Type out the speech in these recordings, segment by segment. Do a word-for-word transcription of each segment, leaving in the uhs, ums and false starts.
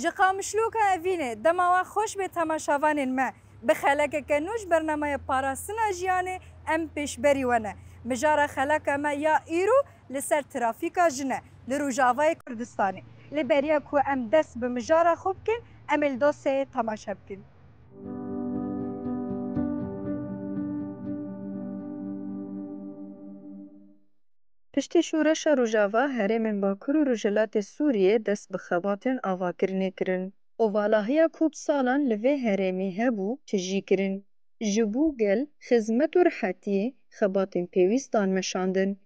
Ji Qamişloka Evînê, dema we xweş bê temaşevanên me. Bi xelekeke nû ji bernameya Parastina Jiyanê em pêşberî we ne. Mijara xeleka me ya îro li ser trafîka jin e li Rojavayê Kurdistanê. Lê beriya ku em dest bi mijara xwe bikin, em ê li dosyayê temaşe bikin. Piştî şoreşa Rojava, herêmên Bakur û Rojhilatê Sûriyê dest bi xebatên avakirinê kirin. Kovalahiya ku bi salan li vê herêmê hebû, tijî kirin. Ji bo gel, xizmet û rihetiyê xebatên pêwîst dan meşandin.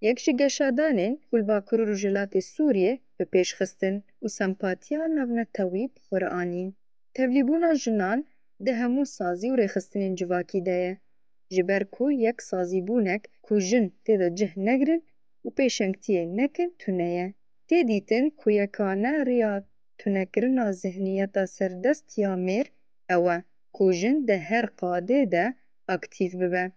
Yek ji geşedanên ku li Bakur û Rojhilatê Sûriyê bi pêş xistin û sempatiya navnetewî bi xwe re anî, tevlîbûna jinan di hemû sazî û rêxistinên civakî de ye. Ji ber ku yek sazîbûnek ku jin tê de cih negrin û pêşengtiyê nekin tune ye. Tê dîtin ku yekane riya tunekirina zihniyeta serdest ya mêr ew e ku jin di her qadê de aktîf bibe.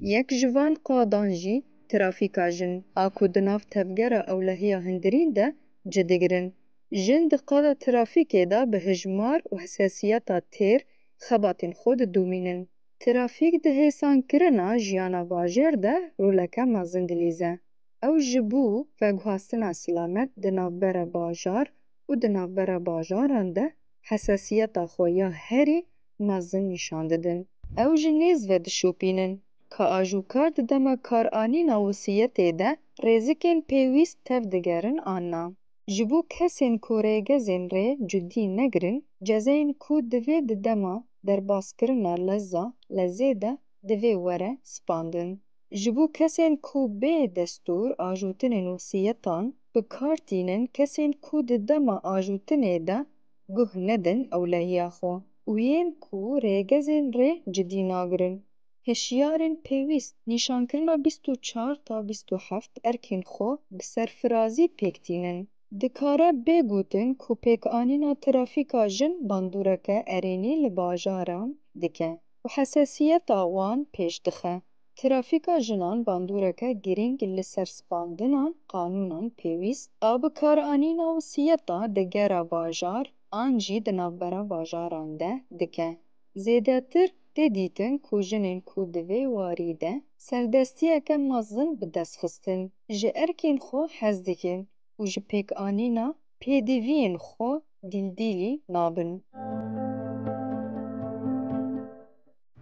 Yek ji van qadan jî trafîka jin a ku di nav tevgera ewlehiya hundirîn de cih digirin. Jin di qada trafîkê de bi hijmar û hesasiyeta têr xebatên xwe didomînin. Trafîk di hêsankirina jiyana bajêr de roleke mezin dilîze. Ew ji bo veguhastina silamet di navbera bajar û di navbera bajaran de hesasiyeta xwe ya herî mezin nîşan didin. Ew ji nêz ve dişopînin ka ajoyîkar di dema karanîna wisiyetê de rêzikên pêwîst tev digerin an na. Ji bo kesên ku rêgezên rê cidî negirin, cezayên ku divê di dema derbaskirina leza lezê de divê were spandin. Ji bo kesên ku bê destûr ajotinên wisiyetan bi kar tînin, kesên ku di dema ajotinê de guh nedin ewlehiya xwe û yên ku rêgezên rê cidî nagirin. Hişyarên pêwîst, nîşankirina bîst û çar ta bîst û heft erkên xwe bi serfirazî pêk tînin. Dikare bê gotin ku pêkanîna trafîka jin bandoreke erênî li bajaran dike û hesasiyeta wan pêş dixe. Trafîka jinan bandoreke girîng li ser spandina qanûnan pêwîst a bikaranîna wisiyeta di gera bajar an jî di navbera bajaran de dike. Zêdetir tê dîtin ku jinên ku di vê warî de serdestiyeke mezin bi dest xistin, ji erkên xwe hez dikin û ji pêkanîna pêdiviyên xwe dîldîlî nabin.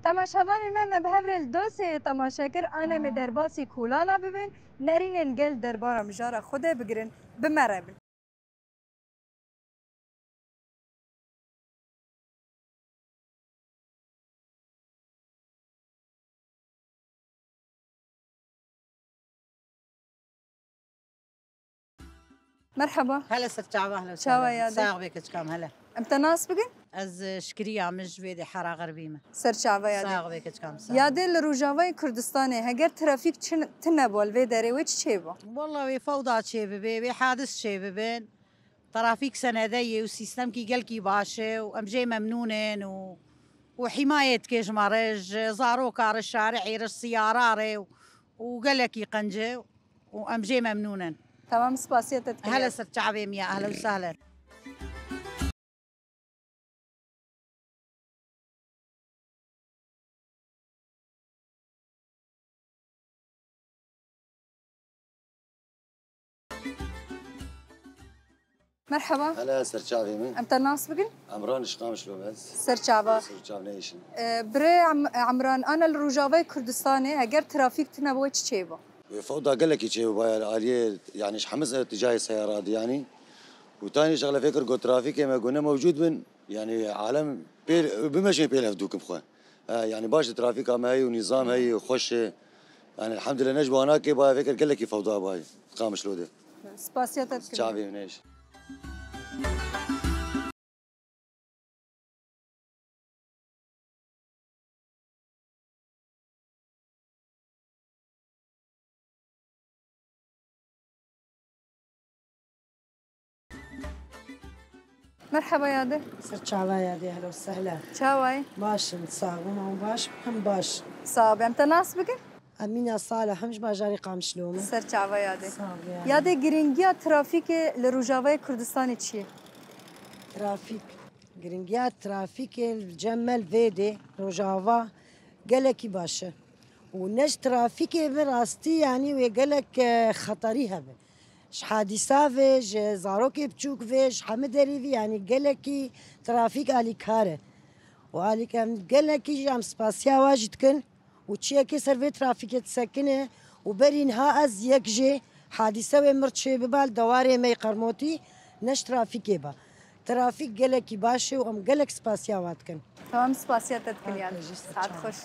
Temaşevanên me, me bi hev re li dosyayê temaşe kir, ane me derbasî kolana bibin, nerînên gel derbara mijara xwe de bigirin, bi me re bin. Merhaba. Hele ser çava, hele Çava sahlen. Yadê. Sax be keçikam, hele. Em te nas bikin? Ez, e, Şikriya, min ji vê dê hera Xerbî me. Ser çava yadê. Sax be keçikam, sax. Yadê li Rojavayê Kurdistanê heger trafîk çi-, tine bol vê derê wê çi çêbo? Walla wê fewda çê bibe, wê hadis çê bibin. Trafîk senede ye û sîstemkî gelkî baş e û em jê memnûn in û, û hîmayê dike ji me re, ji zaroka re, şarihê re, siyara re û, û gelekî qenc e û em jê memnûn in. Tamam, spasiya te dikim. Hele ser çavê min ya, ehlen û sehlen. Merhaba. Hele ser çavê min. Em te nas bikin? Emran ji Qamişlo me. Ser çava. Ser çav neyşin. Ee, birê Em-, Emran, ana li Rojavayê Kurdistanê heger trafîk tine bo çi çêbo? Wê fewda gelekî çêbûbaya li aliyê, yanî ji hemî se-, tijayê seyara de, yanî. Û tanî şexle fekir got trafîkê me got ne mewcûd bin, yanî alem pê, bimeşin pê levdûkim xwe. E, yanî baş e, trafîka me heye û nîzam heye û xweş e. Yanî elhamdülillah ne ji bo anakê baya fekir gelekî fewda bayê. Qamişlo de. Spasiya te dikim. Çavê neyş. Merhaba yade. Ser çava yade, ehlen û sehlen. Çawayê? Baş in, sağ bûn, ew baş, him baş. Sağ ol, em te nas bikin? Emîna Salih, him ji bajarê Qamişlo me. Ser çava yade. Sağ ol, yade. Yade, girîngiya trafîkê li Rojavayê Kurdistanê çi ye? Trafîk. Giringiya trafîkê li cem me li vê dê Rojava gelekî baş e. Û ne ji trafîkê bi rastî, yanî wê gelek, e, xeterî hebe. Ji hadîsa ve, ji zarokê biçûk ve, ji hemî derî vî, yanî gelekî trafîk alîkar e. Û alîk-, em gelekî jî em spasiya wa jî dikin. Û çiyekê ser vê trafîkê disekine û berî niha ez yek jê hadîse wê mir çê biba li dewarê me yê Qermotî ne ji trafîkê ba. Trafîk gelekî baş e û em gelek spasiya wa dikin. Tamam, spasiya te dikin yani. Saet xweş.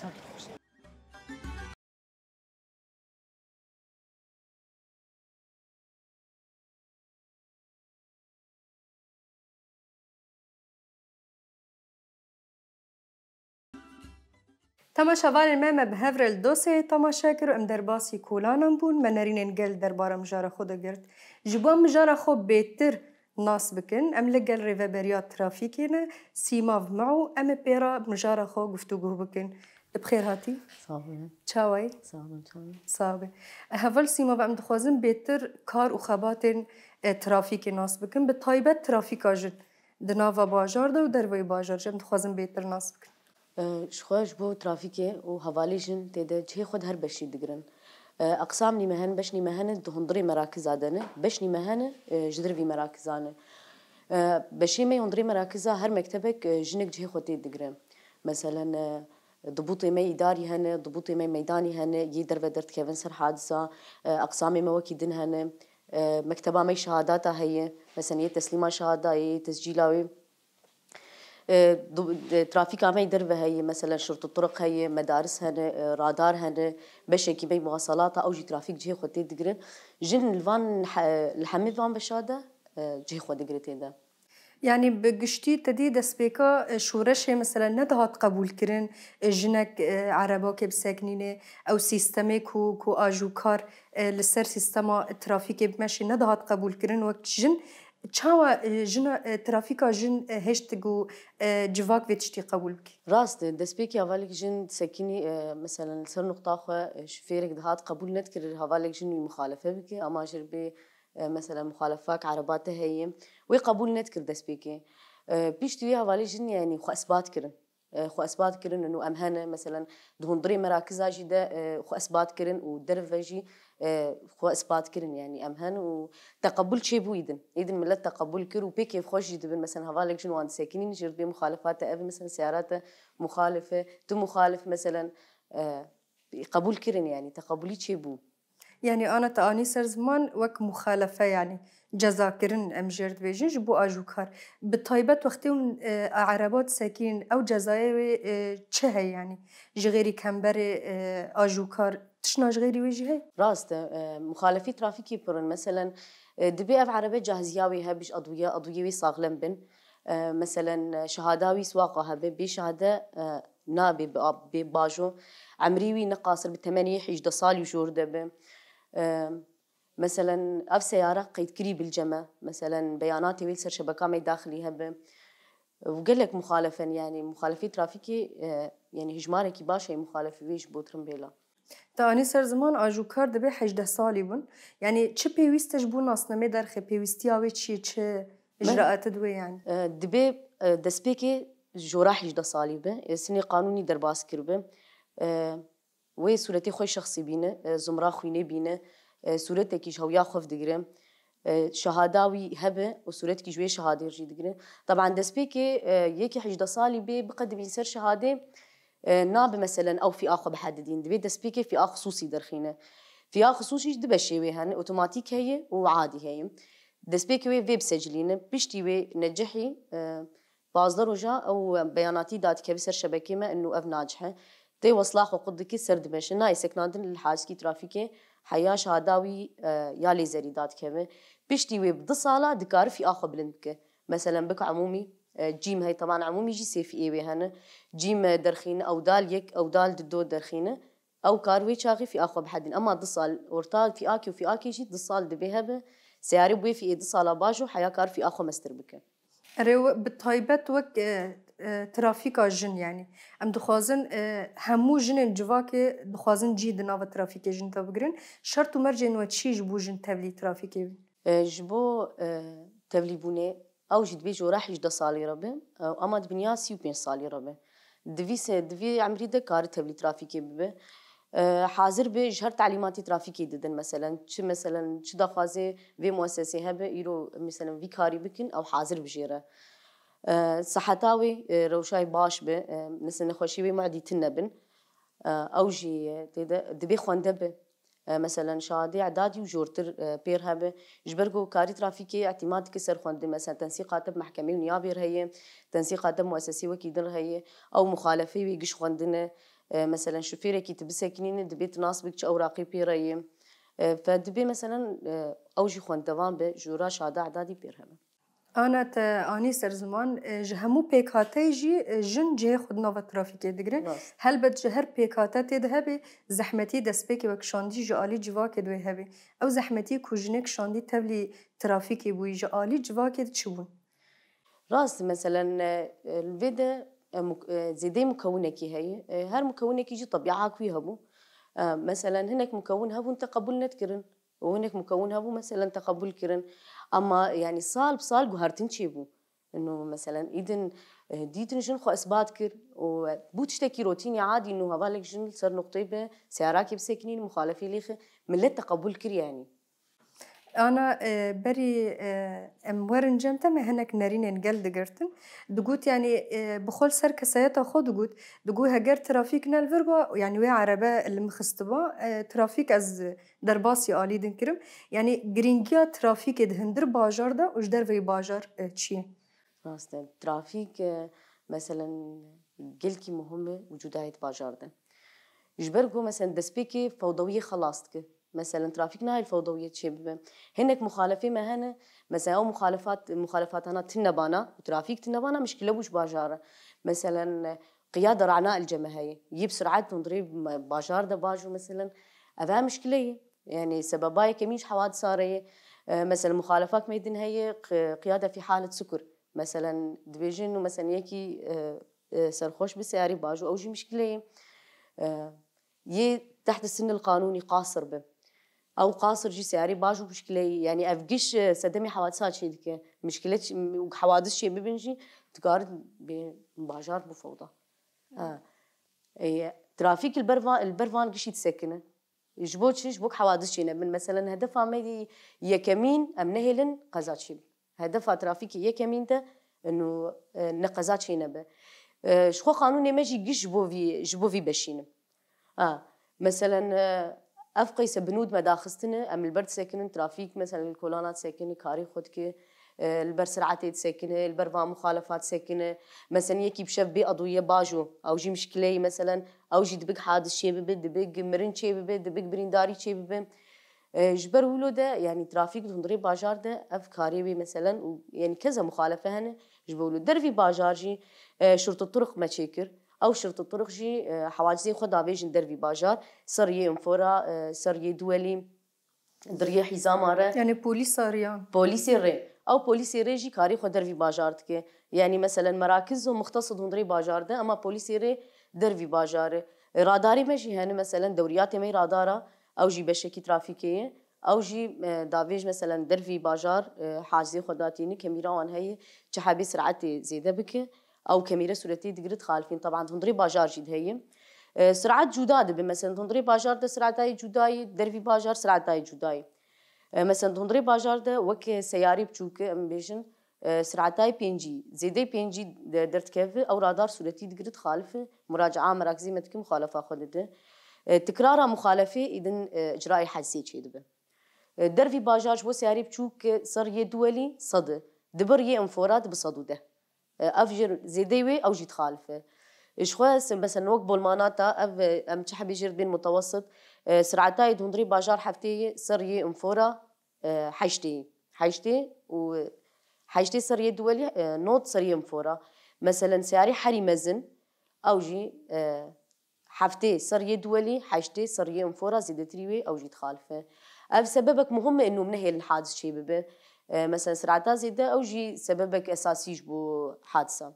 Temaşevanên me, me bi hev re li doseyê temaşe kir û em derbasî kolanan bûn. Me nerînên gel derbara mijara xwe de girt. Ji bo em mijara xwe bêtir nas bikin, em li gel rêveberiya trafîkê ne, Sîmav Mew, em ê pê re mijara xwe guftûgû bikin. Tu bi xêr hatî. Sağ olun. Çawa yî? Sağ olun, çawa yî? Sağ be. Heval Sîmav, em dixwazin bêtir kar û xebatên, e, trafîkê nas bikin. Bi taybet trafîka jin di nava bajar de û derveyî bajar jî em dixwazin bêtir nas bikin. E, ji xwe ji bo trafîkê û hevalê jin tê de cihê xwe di her beşî digirin. E, eqsamnî me hene, beşnî me hene di hundirê merakiza de ne, beşnî me hene, e, ji dervî merakiza ne. E, beşê me hundirê merakiza her mektebek, e, jinek cihê xwe tê digire. Meselen, e, dibûtê me îdarî hene, dibûtê me meydanî hene, yê derve derdikevin ser hadisa, e, eqsamê me wekî din hene, e, mekteba me şehadata heye, meselen yê teslîma şehada, yê tescîla wê. E, du-, de, trafîka me yê derve heye, meselen şirtu turuq heye, medaris hene, e, radar hene, beşekî me yê muwasalata, ew jî trafîk cihê xwe tê digirin. Jin li van he-, li hemî van beşa de, e, cihê xwe digire tê de. Yanî bi giştî te dî destpêka, e, şoreşê mesela nedihat qebûlkirin, e, jinek, e, erebakê bisekinîne, ew sîstemê ku, ku ajûkar, e, li ser sîstema trafîkê bimeşe nedihat qebûlkirin wek jin. Çawa, e, jina, e, trafîka jin, e, hişt ku, e, civak vê tiştî qebûl bike? Rast e, destpêkê hevalek jin disekinî, e, mesela li ser nuqta xwe, e, şofêrek dihat qebûl nedikir hevalek jin wî muxalefe bike, ama jir bê e, mesela muxalefak ereba te heye, wê qebûl nedikir destpêkê. E, piştî wê hevalê jin, yanî xwe isbat kirin. E, xwe isbat kirin û em hene, meselen di hundirê merakiza jî de, e, xwe isbat kirin û derve jî, e, xwe isbat kirin, yanî em hene û teqebûl çêbû îdin. Îdin millet teqebûl kir û pê kêfxweş jî dibin. Meselen hevalek jin wan disekinîn, jir bê muxalefate ev, meselen seyara te muxalif e, tu muxalif, meselen, e, qebûl kirin, yanî teqebûlî çêbû. Yanî ana te anî ser ziman wek muxalefe, yanî cezakirin em jê re dibêjin ji bo ajûkar. Bi taybet wextê hûn, e, ereba disekînin, ew cezayê wê, e, çi heye yanî? Ji xêrî kemberê, e, ajûkar tiştna ji xêrî wê jî heye? Rast e, e, muxalefî trafîkê pir in. Meselen, e, dibê ev erebe cahziya wê hebe ji adwiya, adwiyê wê saxlem bin. E, meselen, e, şehada wî siwaqa hebe, bê şehade, e, nabê bi ab-, bê bajo. Emrî wî ne qasir bi temenê hîjdeh salî û jor de bi. E, meselen, ev seyara qeydkirî bilceme. Meselen, beyanatê wê li ser şebeka me daxilî hebe. Û gelek muxalefen, yanî muxalefê trafîkê, e, yanî hijmarekî baş e muxalefê wê ji bo tirimbêla. Te anî ser ziman ajûkar dibê hejdeh salî bûn. Yanî çi pêwîst e ji bo nasnamê derxê, pêwîstiya wê çi ye, çi icraatê di wê yanî? E, dibê, e, destpêkê jora hejdeh salî be, e, sinê qanûnî derbas kiribe. E, wê sûretê xwe şexsî bîne, e, zumra xwînê bîne, e, sûretekî ji hewiya xwe digire. E, şehada wî hebe û sûretekî ji wê şehadê jî digire. Teban destpêkê, e, yekî hejdeh salî bê biqedimîn ser şehadê, e, nabe meselen ew fîa xwe bihedidîn. Divê destpêkê fîa xisûsî derxîne. Fîa xisûsî jî du beşê wê hene, otomatîk heye û adî heye. Destpêkê wê vê bisecilîne. Piştî wê necihî, e, pazdeh roja ew beyanatî dadikeve ser şebekê me, inu ev nacih e. Tê wesla xwe qut dike, ser dimeşe. Nayê sekinandin li haskî trafîkê heya şehada wî, e, ya lêzerî dadikeve. Piştî wê bi du sala dikare fîa xwe bilind bike. Meselen bik emûmî, e, cîm hey, teban emûmî jî sê fîê wê hene. Cîm, e, derxîne, ew dal yek, ew dal di do derxîne. Ew kar wê çaxî fîa xwe bihedin. Ema du sal orta fîakê û fîakê jî du sal dibê hebe. Seyarê bi wê fîê du sala bajo heya kar fîa xwe mestir bike. Erê, we-, bi taybet wek, e, e, trafîka jin, yanî em dixwazin, e, hemû jinên civakê dixwazin cî di nava trafîkê jin de bigirin. Şert û mercên we çi ji bo jin tevlî trafîkê bin? E, ji bo, e, tevlîbûnê, ew jî divê jora hejdeh salî re be, e, ama di biniya sî û pênc salî re be. Divî se-, di vî emrî de kari tevlî trafîkê bibe. E, hazir be ji her telîmatê trafîkê didin meselen. Çi meselen, çi daxwazê vê muessesê hebe, îro meselen vî karî bikin, ew hazir bijêre. E, seheta wê, e, rewşayê baş be, e, mesela nexweşî wê muedî tune bin. E, ew jî, e, tê de, divê xwende be. E, meselen şahadê edadî û jortir, e, pêr hebe. Ji ber ku karî trafîkê îtîmad dike ser xwendin, meselen tensîqate bi mehkemê û niyabê re heye, tensîqate bi muessesê wekî din re heye, ew muxalefê wê giş xwendin e. E, meselen şofêrekî tu bisekinîne, divê tu nas bik çi ewraqê pê re ye. E, fe divê meselen, e, ew jî xwendevan be, jora şahada edadî pêr hebe. Ana te anî ser ziman, e, ji hemû pêkhateyê jî, e, jin cihê xwe di nava trafîkê digire. Rast. Helbet ji her pêkhate tê de hebe zehmetî destpêkê wek şandî ji alî civakê de wê hebe. Ew zehmetî ku jinek şandî tevlî trafîkê bûyî ji alî civakê de çi bûn? Rast, meselen, e, e, li vê de, e, muk-, e, zêdeyî mukewinekî heye. E, her mukewinekî jî tebîa wî hebû. E, meselen hinek mukewin hebûn te qebûl nedikirin. û hinek mukewin hebû, meselen, te qebûl kirin. Ama, yanî, sal bi sal guhertin çêbû. Ino, meselen, îdin, eh, dîtin jin xwe isbat kir û bû tiştekî rotînî adî, ino hevalek jin li ser noqteyê be, seyarakê bisekinîn, muxalefê lêxe, millet te qebûl kir, yanî. Ana, eh, berî, eh, em werin cem te, me hinek nerînên gel digirtin. Digot, yanî, eh, bi xwe li ser kesayeta xwe digot, digot, heger trafîk ne li vir ba, yanî wê erebe li min xistiba, eh, trafîk ez derbasî alî din kirim. Yanî girîngiya trafîkê di hundir bajar de û ji derveyî bajar, e, çi ye? Rast e. Trafîk, e, meselen gelkî muhim e û cuda ye di bajar de. Ji ber ku meselen destpêkê fewdawiyê xelas dike. Meselen trafîk nahêl fewdawiyê çêbibe. Hinek muxalefê me hene, mesela ew muxalefat, muxalefatana tune bana û trafîk tune bana, mişkile bû ji bajar re. Meselen, e, Qiyada rana el ceme heye. Yî bi sur'et hundirê bajar de bajo meselen. Ev e mişkile ye. Yanî sebeba yekemîn ji hewadisa re ye. E, meselen muxalefak me din heye, qi-, qiyade fî halet sukur. Meselen dibêjin û meselen yekî, e, e, serxweş bi seyarî bajo, ew jî mişkile ye. E, yê teht sinil qanûnî qasir bi. Ew qasir jî seyarî bajo mişkile ye. Yanî ev giş, e, sedemê hewadisa çê dike. Mişkile ç-, û hewadis çê bibin jî dikarin bê bajar bû fewda. Ha. E, trafîk li ber van, li ber van gişî disekine. Ji bo çi? Ji bo ku hewadis çênebin. Meselen hedefa me yekemîn em nehêlin qeza çêbin. Hedefa trafîkê yekemîn de ino, e, ne qeza çênebe. E, ji xwe qanûnê me jî giş ji bo vî, ji bo vî beşînim. Ha, meselen, e, ev qeyse binûd me daxistine, em li ber disekinin, trafîk, meselen, li kolana disekine, karê xwe dike, e, li ber siratê disekine, li ber van muxalefat disekine. Meselen, yekî bi şev bê adûye bajo, ew jî mişkileyî, meselen, ew jî dibik hadis çêbibe, dibik mirin çêbibe, dibik birîndarî çêbibe. E, ji ber wilo de, yanî trafîk di hundirê bajar de ev karê wê, meselen, û, yanî keza muxalefe hene, ji bo wilo dervî bajar jî, e, şirtu turuq me çêkir. Ew şirtu turuq jî, e, hewacizê xwe davêjin dervî bajar, ser yê Infora, e, ser yê Duwelî, di riyê Hîzama re. Yanî polîsa riyan. Polîsê rê. Ew polîsê rê jî karê xwe dervî bajar dike. Yanî meselen merakiz û muxtesid hundirê bajar de, ema polîsê rê dervî bajar e. E, radarê me jî hene, meselen dewriyatê me radara, ew jî beşekî trafîkê ye. Ew jî, e, davêj meselen dervî bajar, e, hacizê xwe datîne, kemîra wan heye, çi hebê siratê zêde bike. Ew kemîre sûretê digire dixalifîn. Teban di hundirê bajar jî de heye. E, sirat cuda dibe. Mesela di hundirê bajar de siratayê cuda ye, dervî bajar siratayê cuda ye. E, mesela di hundirê bajar de weke seyarê biçûk e, em bêjin, e, siratayê pêncî, zêdeyê pêncî de derdikeve, ew radar sûretî digire dixalife, muracaa merakizê me dike, muxalefa xwe dide. E, tikrara muxalefê îdin, e, icrayê hedzê çêdibe. E, dervî bajar ji bo seyarê biçûk e, ser yê Duwelî sed e, di bir yê Infora dibe sed û deh. E, ev jî zêdeyê wê, ew jî dixalife. E, ji xwe se-, mesela wek Bolmanata, ev, e, em çi hebê jê re dibên mutewesit, e, siratayê di hundirê bajar heftê yê ser yê Infora, e, heştê yê. Heştê û heştê ser yê Duwelî, e, not ser yê Infora. Meselen seyarê herî mezin, ew jî, e, heftê ser yê Duwelî, heştê ser yê Infora zêdetirî wê, ew jî dixalife. Ev sebebek muhim e, ino nehêlin hadis çêbibe. E, mesela sirata zêde, ew jî sebebek esasî ji bo hadisa.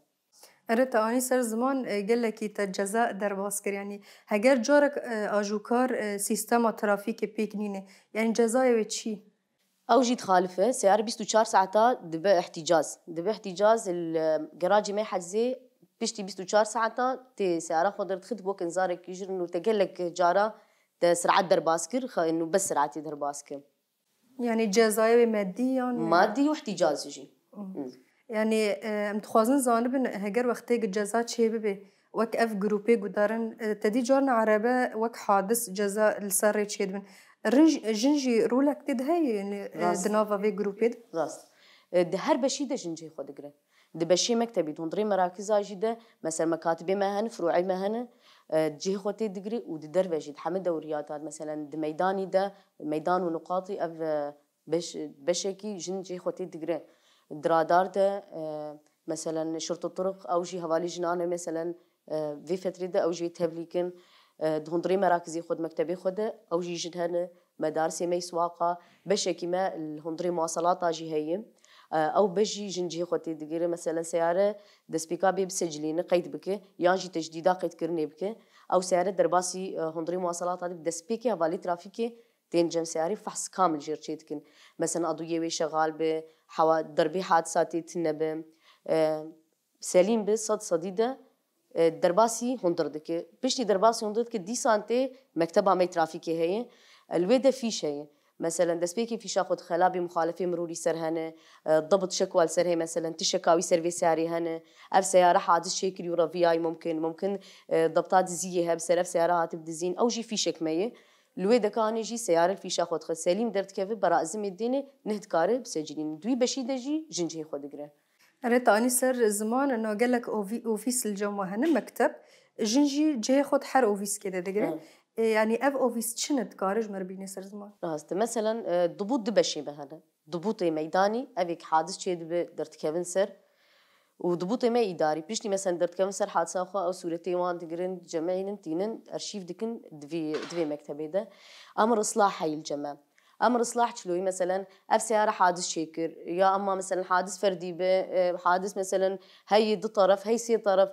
Ere te anî ser ziman, e, gelekî te ceza derbas kir. Yanî heger carek, e, ajûkar, e, sîstema trafîkê pêk nîne, yanî cezayê wê çi? Ew jî dixalife, seyare bîst û çar saeta dibe ihticaz. Dibe ihticaz, li geracê me hedzê piştî bîst û çar saeta tê seyara xwe derdixit, wek inzarek jir nû te gelek cara te sirat derbas kir, xwe nû bes siratê derbas kir. Yani cezayê wê medî yan? Madî û ihticazî jî. Yani, e, em dixwazin zanibin, heger wextê ceza çê bibe, wek ev grûpê gudarin, e, te dî carna erebe wek hadis ceza li ser rê çêdibin. Rin-, jin jî rolek tê de heye, yani, e, Rast. Di nava vê grûpê de? Rast. E, di her beşî de jin cihê xwe digire. Di beşê mektebî, di hundirê merakiza jî de, mesela mekatibê me hene, firûê me hene, e, cihê xwe tê digire û di derve jî, di hemî dewriyata, mesela di meydanî de, meydan û nuqatî ev, e, beş, beşekî jin cihê xwe tê digire. Di radar de, e, mesela şirto turuq, ew jî hevalî jinan e, mesela, e, vê fetrê de ew jî tevlî kin. E, di hundirê merakizê xwe, di mektebê xwe de, ew jî jin hene, medarsê me yî siwaqa, beşekî me li hundirê muwaselata jî heye. E, ew beş jî jin cihê xwe tê digire. Mesela seyare destpêka bê bisecilîne, qeyd bike, yan jî tecdîda qeydkirinê bike. Ew seyare derbasî, e, hundirê muwaselata dibe, destpêkê hevalê trafîkê tên cem seyarî fehs kamil jêr çê dikin. Mesela adûyê wê şexal be, hewa derbê hadisa tê tune be. E, selîm bi sed sedî de, e, derbasî hundir dike. Piştî derbasî hundir dike, dîsan tê mekteba me trafîkê heye. E, li wê de fîş heye. Mesela destpêkê fîşa xwe dixela bê muxalefê mirûrî ser hene, e, debit şekwa li ser heye, mesela ti şeka wî ser vê seyarê hene. Ev seyare hadis çêkirî û reviyayî mumkin. Mumkin, e, debta diziyê hebe ser ev seyare hatib dizîn. Ew jî fîşek me ye. Li wê dekanê jî seyare li fîşa xwe dixe. Selîm derdikeve, bera ezimê dêne, neh dikare bisecilîne. Di wî beşî de jî jin cihê xwe digire. Erê, te anî ser ziman, na gelek ovî-, ofîs li cem we hene, mekteb. Jin jî cihê xwe di her ofîskê de digire. Hı. E, yani ev ofîs çi ne, dikare ji me re bîne ser ziman? Rast e. Meselen, e, dibû du beşê me hene. Dibûtê meydanî, evê ki hadis çê dibe, derdikevin ser. Û dibûtê me îdarî. Piştî meselen derdikevin ser hadisa xwe, ew sûretê wan digirin, cemeyînin, tînin, arşîv dikin di vê, di vê mektebê de. Emir islah heyî li cem me. Emir islah çiloyî, meselen, ev seyare hadis çêkir, ya emma, meselen, hadis ferdî be, e, hadis, meselen, heyî du taraf, heyî sê taraf,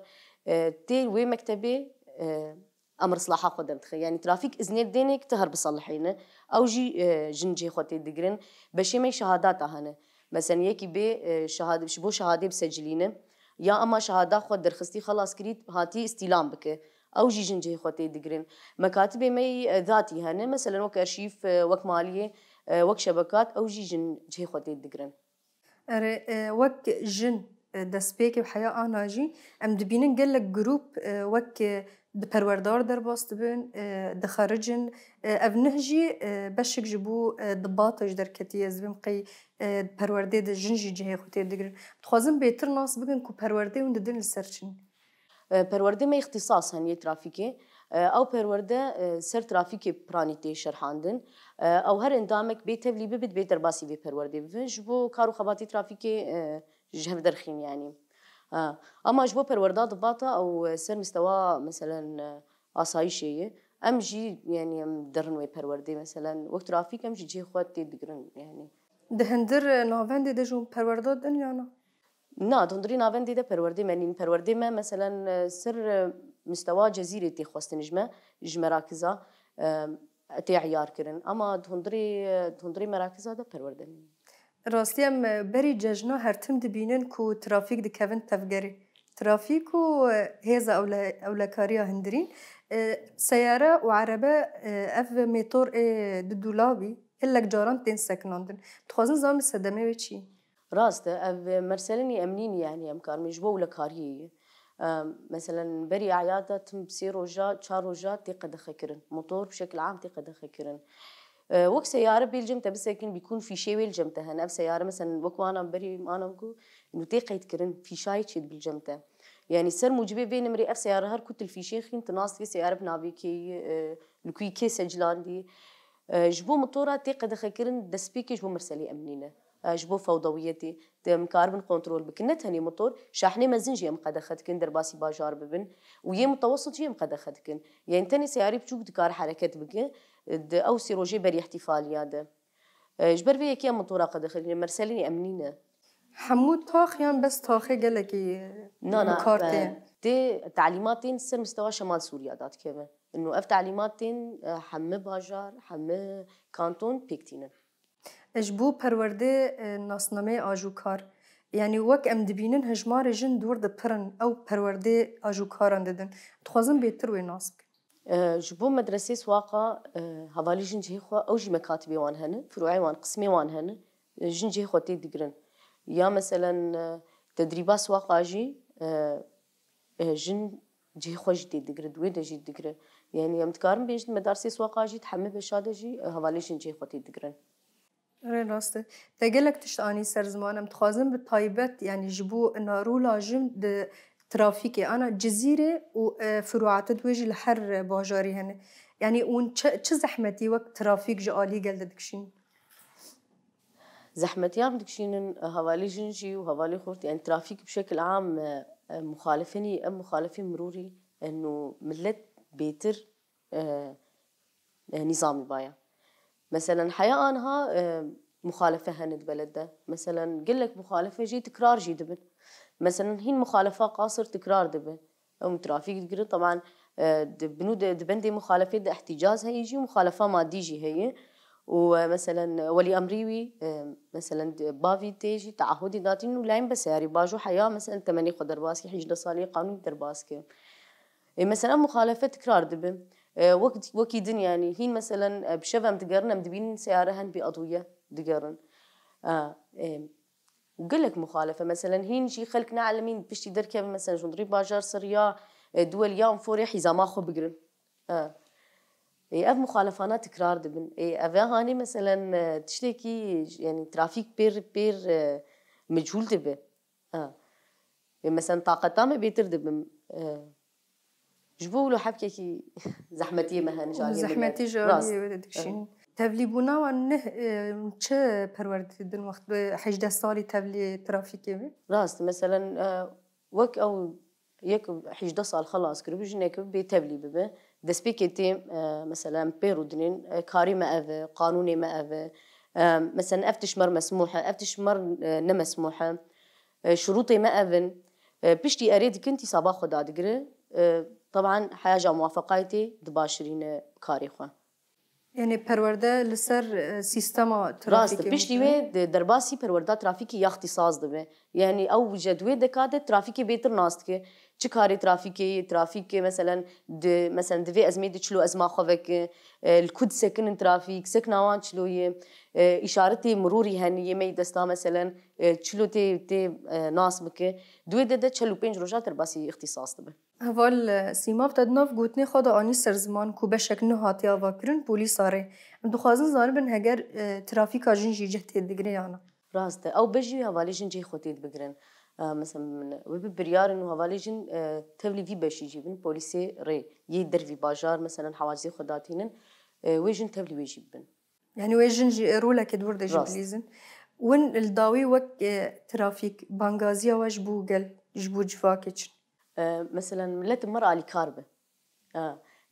e, tê wê mektebê, e, emir islaha xwe derdixe. Yani trafîk iznê dênek ti her biselihîne. Ew jî, e, jin cihê xwe tê digirin. Beşê me şehadata hene. Meselen, yekî bê, e, şehad-, ji bo şehadê bisecilîne. Ya emma şehada xwe derxistî, xelas kirî, hatî îstîlam bike. Ew jî jin cihê xwe tê digirin. Mekatibê me yî, e, zatî hene. Meselen, wek arşîv, e, wek maliyê, e, wek şebekat, ew jî jin cihê xwe tê digirin. Erê, e, wek jin, e, destpêkê û heya ana jî, em dibînin gelek grûp, e, wek, e, di perwerdar derbas dibin, e, dixericin. E, ev nih jî, e, beşek ji bo, e, dibata ji derketiye, ez dibêm qey, e, perwerdê de jin jî cihê xwe tê digirin. Dixwazin bêtir nas bikin ku perwerdê hûn didin li ser çi ne? E, perwerdê me îxtîsas hene yê trafîkê. E, ew perwerde, e, ser trafîkê piranî tê şerhandin. E, ew her endamek bê tevlî bibe, dibê derbasî vê perwerdê bibin. Ji bo kar û xebatê trafîkê, e, ji hev derxîn, yanî. Ha. Ama ji bo perwerda dibata ew, e, ser mistewa, meselen, e, asayîşê ye. Em jî, yanî, em derin wê perwerdê, meselen, wek trafîk em jî cihê xwe tê digirin, yanî. Di hindir, e, navendê de jî hûn perwerda din ya na? Na, di hundirî navendê de perwerdê me nîn. Perwerdê me, meselen, e, ser, e, mistewa Cezîrê tê xwestin ji me, ji merakiza, e, tê eyar kirin. Ama di hundirê, e, di hundirê merakiza de perwerde nîn. Rastî em, e, berî cejna her tim dibînin ku trafîk dikevin tevgerê. Trafîk û, e, hêza ewle-, ewlekariya hundirîn, e, seyare û erebe, e, ev mêtor ê di dûlabî, gelek caran tên sekinandin. Dixwazin zanin sedemê wê çi ye? Rast e, ev merselenî emnînî, yanî em karimê ji bo ewlekariyê ye. Em, meselen, berî eyada tim sê roja, çar roja tê qedexe kirin. Motor bi şekil am tê qedexe kirin. E, wek seyare bê li cem te bisekin, bîkûn fîşê wê li cem te hene. Ev seyare, meselen, wek wana berî mana ku nû tê qeyd kirin, fîşayê çê dibe li cem te. Yanî ser mûcibê vê nimrê ev seyare her ku tu li fîşê xin, tu nas dikî seyare bi navê kê ye, e, li ku yî, kê secilandî. E, ji bo motora tê qedexekirin destpêkê ji bo merselê emnî ne. E, ji bo fewdawiyetê, em karibin kontrol bikin. Ne tenê motor, şahnê mezin jî em qedexe dikin, derbasî bajar bibin û yê mutewessit jî em qedexe dikin. Yanî tenê seyarê biçûk dikare hereket bike, e, di ew sê rojê berî îhtîfaliya de. E, ji ber vê yekê em motora qedexe dikin, merselê emnî ne. Hemû tax yan bes taxê gelekî Na, na, bi kar tê? E, tê talîmatên ser mistewa Şemal Sûriya dadikeve. Ino ev talîmatên, e, hemî bajar, hemî kanton pêk tînin. Ji bo perwerdê, e, nasnameyê ajûkar, yanî wek em dibînin hejmarê jin dûr dipirin, ew perwerdê ajûkaran didin. Dixwazin bêtir wê nas bikin. E, ji bo medresê Siwaqa, e, hevalî jin cihê xwe, ew jî mekatibê wan hene, firûeyê wan, qismê wan hene, e, jin cihê xwe tê digirin. Ya meselen, e, tedrîba Siwaqa jî, e, e, jin cihê xwe jî tê digirin, di wê de jî digirin. Yanî em dikarin bêjin medarsê Siwaqa jî di hemî beşa de jî, e, hevalî jin cihê xwe tê digirin. Rê rast e. Te gelek tişt anî ser ziman. Em dixwazin bi taybet, yanî ji bo narûla jin di trafîkê, ana Cizîrê û, e, firûatê di wê jî li her bajarî hene. Yanî hûn çi, çi zehmetî wek trafîk ji alî gel de dikişînin? Zehmetiya em dikişînin, e, hevalî jin jî û hevalî xurt, yanî trafîk bi şekil am, e, e, muxalifinî, em muxalifî mirûrî, e, û millet bêtir, e, e, nîzamî baya. Meselen heya anha, e, muxalife hene di beled de. Meselen gelek muxalife jî tikrar jî dibin. Meselen hîn muxalifa qasir tikrar dibe. Em trafîk digirin, teban, e, di bin û di, di bendê muxalefê de ihtîcaz heye jî, muxalefa madî jî heye. Û, e, meselen, welî emrî wî, e, meselen, di bavî tê jî teahudî datîn û layîn be seyarî bajo heya, meselen, temenê xwe derbas ke, hîjdeh salî qanûn derbas ke. E, meselen, muxalefe tikrar dibe. E, wek, wekî din, yanî, hîn, meselen, e, bi şev em digerin, em dibînin seyare hen bê adûye digerin. E, e, Gelek muxalefe. Meselen, hîn jî xelk neelimîn piştî derkevin, meselen, ji hundirî bajar ser ya, e, duwel ya em forê hîzama xwe bigirin. E, e, ev muxalefana tikrar dibin. E, ev hanê, meselen, e, tiştekî, yanî trafîk pêr, pêr, e, mechûl dibe. E, e, meselen, taqeta me bêtir dibin. E, Ji bo wilo hebkekî zehmetiyê me hene, ji aliyê millet. Zehmetî ji aliyê wê de dikişînin. Rast. Tevlîbûna wan neh, e, çi perwerde didin wext bi hejdeh salî tevlî trafîkê be? Rast, meselen, e, wek ew yek hejdeh sal xelas kiribû, jinek bê tevlî bibe. Destpêkê tê, e, meselen, pê rûdinên, e, karê me ev e, qanûnê me ev e. E, meselen, ev tişt mer mesmûh e, ev tişt mer, e, ne mesmûh e. E, şurûtê me ev in. E, piştî erê dikin, tî saba xwe dadigire. E, teban heya ja muwafeqayê tê dibaşirîne karê xwe. Yanî perwerde li ser, e, sîstema trafîkê. Rast, piştî wê di derbasî perwerda trafîkê ya îxtîsas dibe. Yanî ew ji di wê deka de trafîkê bêtir nas dike. Çi karê trafîkê ye, trafîkê, meselen, di, meselen, di vê ezmê de çilo ezma xwe veke, e, li ku disekinin trafîk, sekna wan çilo ye, e, îşaretê mirûrî hene yê me yê desta, meselen, e, çilo tê, tê, e, nas bike. Di wê de de çel û pênc roja derbasî îxtîsas dibe. Heval, e, Sîmav, te di nav gotinê xwe de anî ser ziman ku beşek nû hatiye avakirin polîsa re. Em dixwazin zanibin heger, e, trafîka jin jî cih tê digire ya na. Rast e. Ew beş jî hevalê jin cihê xwe tê dibigirin. E, mesela min, wê bi biryar in û hevalê jin, e, tevlî vî beşî jî bin polîsê rê yê dervî bajar, mesela hewacizê xwe datînin, e, wê jin tevlî wê jî bibin. Yanî wê jin jî, e, roleke di wir de jî bilîzin. Rast. Win li dawî wek, e, trafîk, bangaziya we ji bo gel, ji bo civakê çin? E, mesela milet mir alîkar be. E,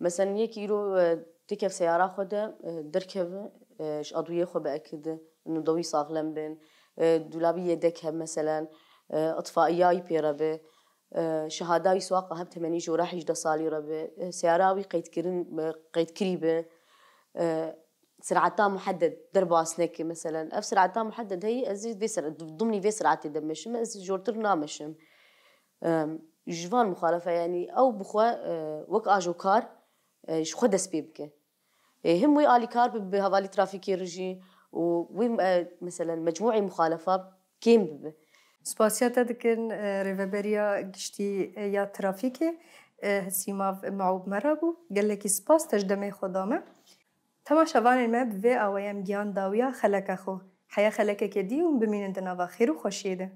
mesela yekî îro, e, têkev seyara xwe de, e, derkeve, e, ji adûyê xwe biekide, nû dawî saxlem bin, e, dûlabî yedek hebe, mesela, e, itfaiya wî pê re be, e, şehada wî Siwaqa heb temenî jora hejdeh salî re be, e, seyara wî qeydkirin, e, qeydkirî be, e, sirata muhedded derbas neke, meselen. Ev sirata muhedded heye, ez ê vê sir-, dimnî vê siratê de meşim, ez jortir nameşim. Em, ji van muxalefe, yanî ew bi xwe, e, wek ajokar, e, ji xwe dest pê bike. E, him wê alîkar bi, bi hevalî trafîkê re jî û wê, e, meselen, mecmûê muxalefa kêm bibe. Spasiya te dikin, e, Rêveberiya Giştî, e, ya Trafîkê, e, Sîmav Meûb me re bû. Gelekî spas te ji demê xwe da me. Temaşevanên me, bi vê awayî em gihan dawiya xeleka xwe. Heya xelekeke dî û bimînin di nava xêr û xweşiyê de.